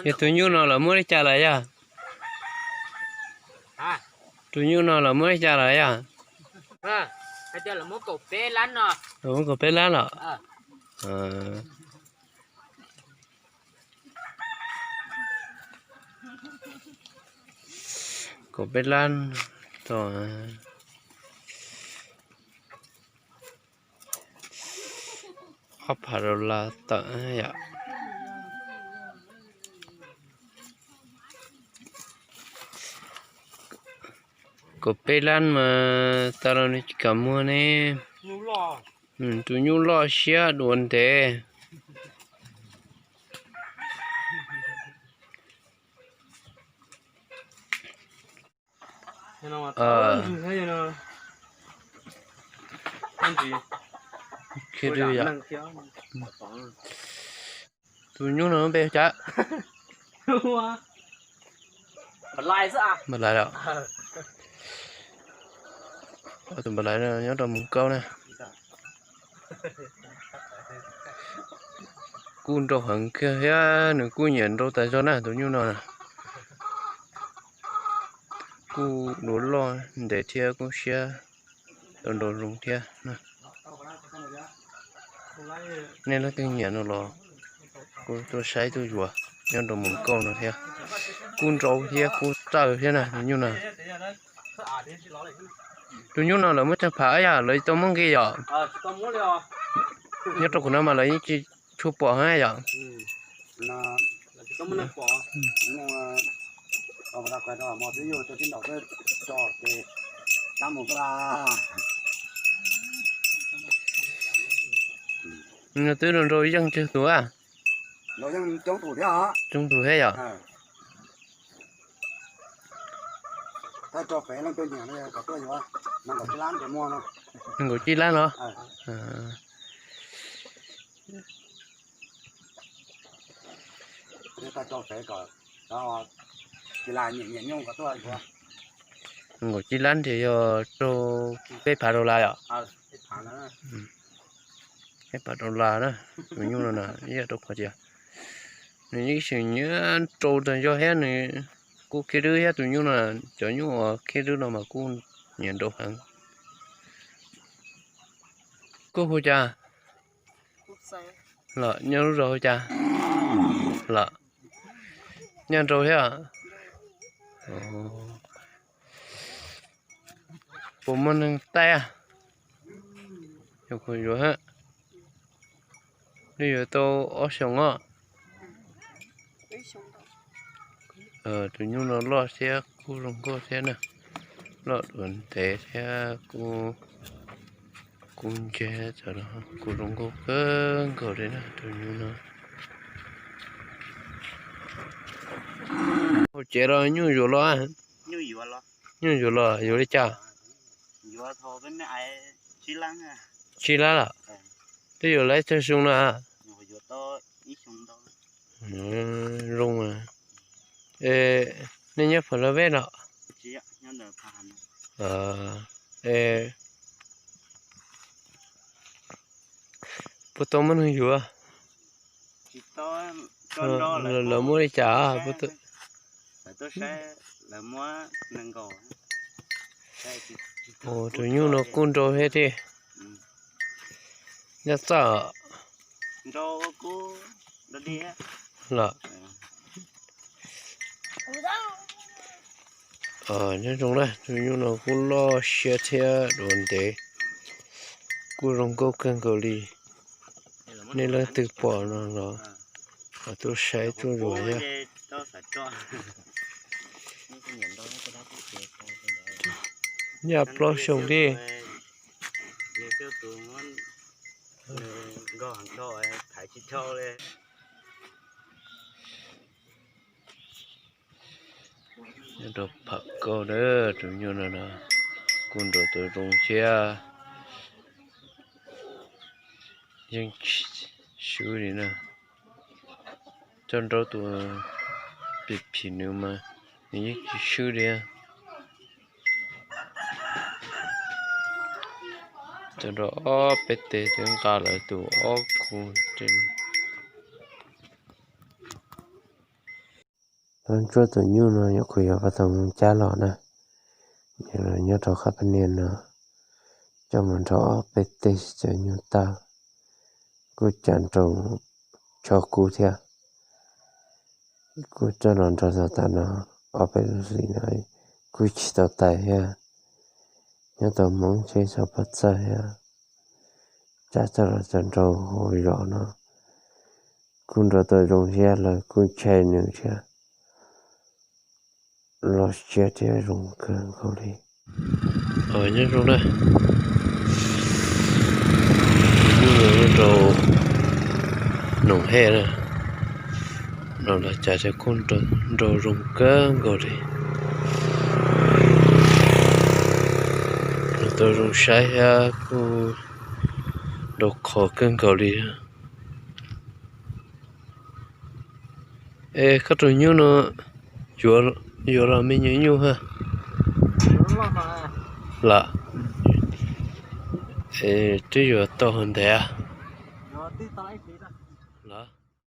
Yog tus nyuj no lawv muab li cas lawm yog? Tus nyuj no lawv muab li cas lawm yog? Lawv muab kaum peb lab los? Kaum peb lab tau. Ob phav dollar tawm yom. Kaum peb lab mas tau los nws tsis kam muag ne. Tus nyuj loj siab dua ntev. Tus nyuj no npe cas? Npam Lais os. Tus Npam Lais no nyob rau Moos Kaub na. Kuj nrau heev kiag thiab nws kuj nyiam nrau tas zog na tus nyuj no na. Kuj dua loj ntev thiab kuj siab tau nrau zoo thiab. Nej leej twg nyiam no los kuj tuaj saib tuaj yuav nyob rau Moos Kaub no thiab. Kuj nrau thiab kuj txawj thiab na tus nyuj no. Tus nyuj no lawv muab tsawg phav yog lawv tsis tau muab nqi yom? Nyob rau qhov no mas lawv yeej tsis tshua pom heev yom? No twb nrau yeej tsawg tus a? Coob tus thiab yom? Nees nkaum tsib lab los? Nees nkaum tsib lab ntiag yog rau peb phav dollar yom? Peb phav dollar na, tus nyuj no na, ib yam rau qhov tias nws yeej tseem nyiam nrau tas zog thiab nws kuj khib dwb thiab tus nyuj no, cov nyuj uas khib dwb no mas kuj nyiam nrau heev. Koj hu cas? Los nyob lub zos hu cas? Los nyob nrau thiab. Puas muaj neeg taij? Yuav, yuav tau ob xyoos os. Tus nyuj no loj thiab kuj zoo nkauj thiab na, loj dua ntev thiab kuj, kuj ntse, kuj zoo nkauj kawg nkaus li na tus nyuj no. Hauv tsev los nyuj yuav los? Nyuj yuav los yuav li cas? Tsib lab los? Twb yuav lab tsawg xyoo no? Zoo. Nej nyob Phav Laj Vej los? Puas tau muaj neeg yuav? Lawv muab li cas? Tus nyuj no kuj nrau thiab tiag. Nyob txawj los? Nyob zoo na, tus nyuj no kuj loj siab thiab dua ntev, kuj zoo nkauj kawg nkaus li. Nej leej twg pom no los tuaj saib tuaj yuav thiab. Nyaj plaub xyoo li. Nyob rau Pham Kauj na, tus nyuj no no kuj nrau tau zoo thiab, yeej tsis swb li na. Coj nrau tus phim phim nws mas nws yeej tsis swb li. Coj nrau ob peb teg twb nqa lawv tus ob khu. Pab ntsuab tus nyuj no nyuam qhuav yog pab tau mus cab los na, nyob rau qab pab niag no, coj mus nrog ob peb teg cov nyuj tawg, kuj cab nroo tshaj kub thiab. Kuj coj los nrog tau tas no, ob peb lub hlis no kuj tsis tau tais thiab. Nyob tau Hmoob tsheb txhob pab txawj thiab, cab txog los txog nrau hauv zos no kuj nrau tau zoo thiab, lawv kuj ntshai nws thiab, los siab thiab zoo kawg nkaus li. Nyob zoo na, hnub no rau Noom Hej na, no los cas kuj nrau zoo kawg nkaus li, nrau tau zoo saib thiab kuj nrau qhov kawg nkaus li. Es koj tus nyuj no yuav los me nyuam nyuj ha? Lam, es twb yuav tau hov ntev.